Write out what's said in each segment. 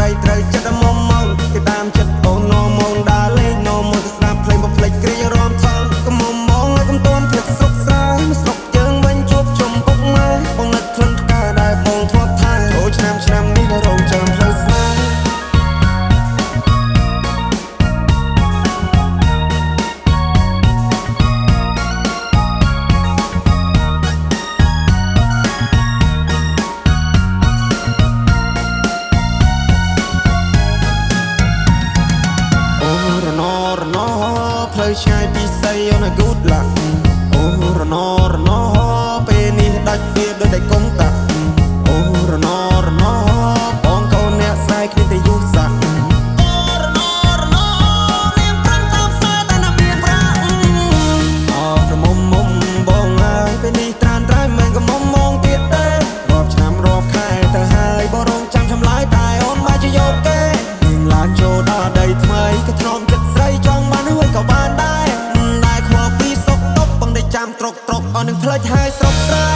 ស្រីត្រូវចិត្តមុំមកគេតាមចិត្តអូននមងដើរលេងនមមកទៅស្ដាប់ភ្លេងបំភ្លេចគ្រារំថនកុំមុំមកឲ្យកុំតន់ភ្លេចស្រុកស្រែស្រុកយើងវិញជួបជុំពុកម៉ែបងនឹកក្លិនផ្កាដែលបងធ្លាប់ថែអូឆ្នាំឆ្នាំនេះរងចាំផ្លូវស្នេហ៍ អូរណរណផ្លូវឆ្ងាយពីស័យអូនឲ្យ good luck អូរណរណពេលនេះដាច់វាដូចតែកុងតាក់អូរណរណបងកូនអ្នកស្រែគ្មានតែយុស័កអូរណរណនាងប្រឹងតាមស្នេហ៍តែណាមានប្រាក់អក្រមុំមុំបងអើយពេលនេះត្រានត្រៃមិនក៏មុំមងទៀតទេរាប់ឆ្នាំរាប់ខែទៅហើយបងរងចាំចម្លើយតែអូនបែរជាយកគេនាងឡើងចូលដល់ដីថ្មីក៏ធ្នមចិត្តស្រីចង់បានហើយក៏បានដែរមិនដែលខ្វល់ពីសុកតុកបងได้ចាំត្រុកត្រុកអស់នឹងផ្លេចហើយស្រុកស្រែ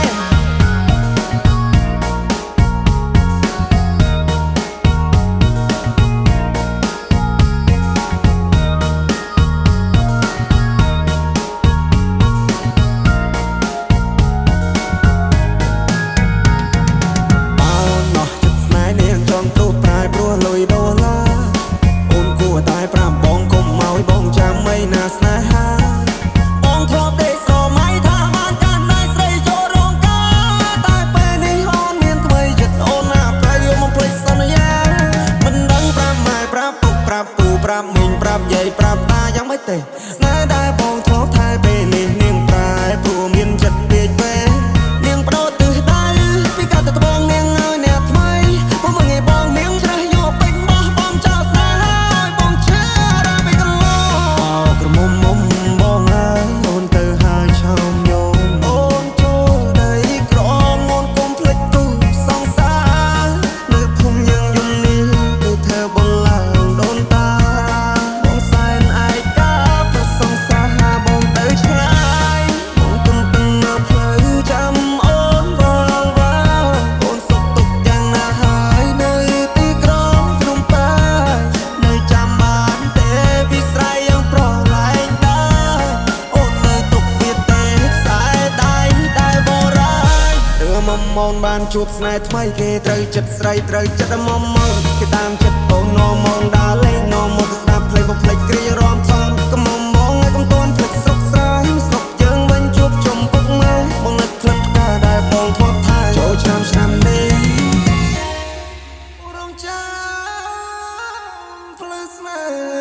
បើណោះចិត្តស្នេហ៍នាងចង់ព្រុសប្រែព្រោះលុយដុល្លារអូនគួរតែប្រាប់បងកុំឲ្យបងចាំអីណាស្នេហាបងធ្លាប់ដេកស្រមៃថាបានកាន់ដៃស្រីចូលរោងការតែពេលនេះអូនមានថ្មីចិត្តអូនណាប្រៃយកមកភ្លេចសន្យាមិនដឹងប្រាប់ម៉ែប្រាប់ពុកប្រាប់ពូប្រាប់មីងប្រាប់យាយប្រាប់តាយ៉ាងម៉េចទេស្នេហ៍ដែលបងធ្លាប់ថែពេលនេះនាងប្រែព្រោះមានចិត្តពេកពេលនាងបដូរទិសដៅពីកាត់ទៅត្បូងនាងឲ្យអ្នកថ្មីមកមើលងាយបងនាងច្រេះយកពេញបោះបងចោលស្នេហ៍ឲ្យបងឈឺដល់ពេលកន្លងអោក្រមុំមុំបងអើយអូនទៅហើយឆោមញោមអូនចូលដីក្រមអូនកុំភ្លេចគូសង្សារនៅភូមិយើងយំនេះគឺធ្វើបនឡើងដូនតាបងសែនឯកាប្រសង្សារបងទៅឆ្ងាយបងទន្ទឹងនៅផ្លូវចាំអូនវល់វ៉ាអូនសុខទុក្ខយ៉ាងណាហើយនៅទីក្រុងភ្នំពេញនៅចាំបានទេវិស្រ័យយ៉ាងប្រឡែងដែរអូននៅទុកវាទេខ្សែដៃដែលបរាយទើមមនបានជួបស្នេហ៍ថ្មីគេត្រូវចិត្តស្រីត្រូវចិត្តមុំមកគេតាមចិត្តអូននមងដើរលេងនមមកស្ដាប់ភ្លេងបំភ្លេចគ្រារំថនកុំមុំមងឲ្យកុំតន់ភ្លេចស្រុកស្រែស្រុកយើងវិញជួបជុំពុកម៉ែបងនឹកក្លិនផ្កាដែលបងធ្លាប់ថែចូលឆ្នាំឆ្នាំនេះរងចាំផ្លូវស្នេហ៍